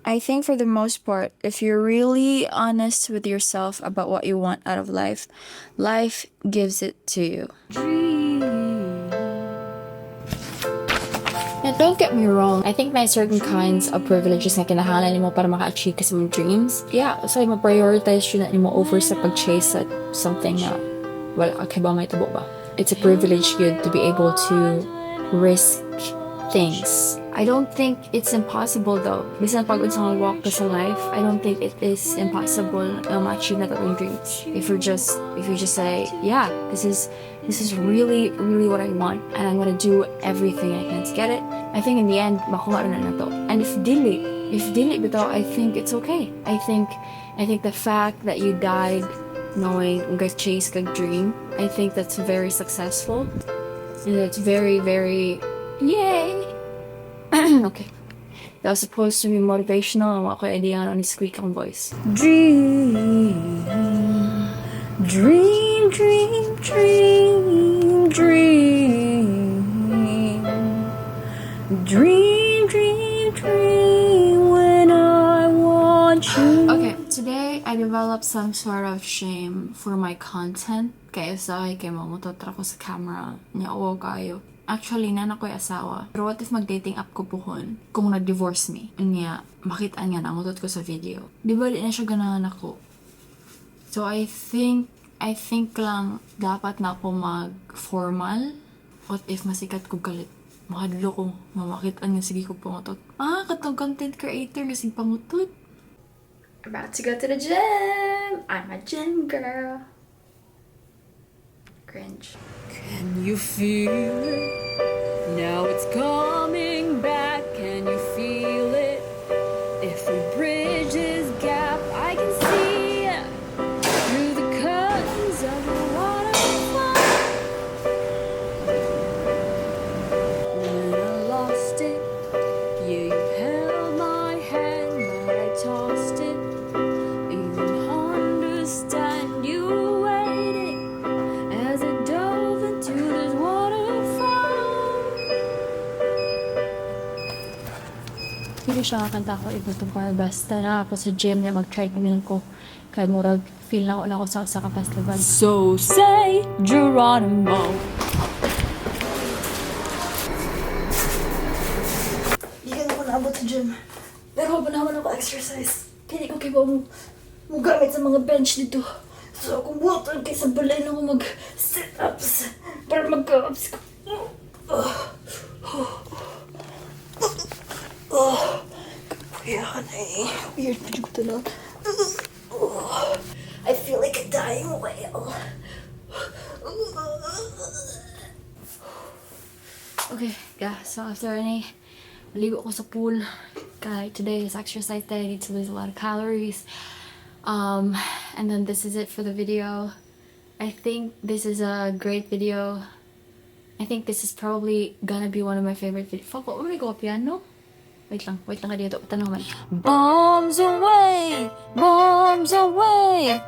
I think for the most part, if you're really honest with yourself about what you want out of life, life gives it to you. Now, don't get me wrong. I think may certain kinds of privileges na kinahanglan nimo para maka-achieve ka sa imong dreams. Yeah, so ma-prioritize jud na nimo over sa pag-chase at something na wala ka ba mahitabo ba. It's a privilege good to be able to risk things. I don't think it's impossible though. Bisan pag unsa nga walk ka sa life, I don't think it is impossible na ma-achieve nato atong dreams. If you just say, "Yeah, this is really, really what I want and I'm gonna do everything I can to get it," I think in the end, makuha na nato. And if dili bitaw, I think it's okay. I think the fact that you died knowing nga chase kag dream, I think that's very successful. And it's very, very, yay! Okay. That was supposed to be motivational. Wala ko idea ano ni squeak ang voice. Dream, dream, dream, dream, dream, dream, dream, dream when I want you. Okay, today I developed some sort of shame for my content. Kaya sa kay mangutot ra ko sa camera. Nya uwaw kayo. Actually, naa na ko'y asawa. Pero what if mag-dating app ko puhon kung nag-divorce me? Nya, makita niya nangutot ko sa video. Di ba di na siya ganahan ako? So I think lang dapat na ako mag-formal. What if masikat ko kalit? Mahadlo ko, mamakita niya sige ko pangutot. Ah, katong content creator nga sige pangutot. About to go to the gym. I'm a gym girl. Cringe. Can you feel it? Now it's coming back. Can you feel it? If we bridge this gap, I can see it through the curtains of the waterfall. When I lost it, yeah, you held my hand, but I tossed it. You don't understand, you were waiting as I dove into this waterfall. Hindi siya kakanta ko iba to par basta na ako sa gym na mag-treadmill ko. Kaya murag feel na ako sa ka festival. So say Geronimo. Hindi ko naabot sa gym. Pero pa naman ako exercise. Kaya di ko kaya mo mo gamit sa mga bench dito. So akong buhaton kay sa balay na ako mag sit-ups para mag-ups ko. Oh, kuya na eh. Weird pa ko na. Oh, I feel like a dying whale. Okay, yeah, so after any maligo ko sa pool. Kay today is exercise day. I need to lose a lot of calories. And then this is it for the video. I think this is a great video. I think this is probably gonna be one of my favorite videos. Fuck, what would I go piano? Wait lang ka dito. Tanong man. Bombs away, bombs away.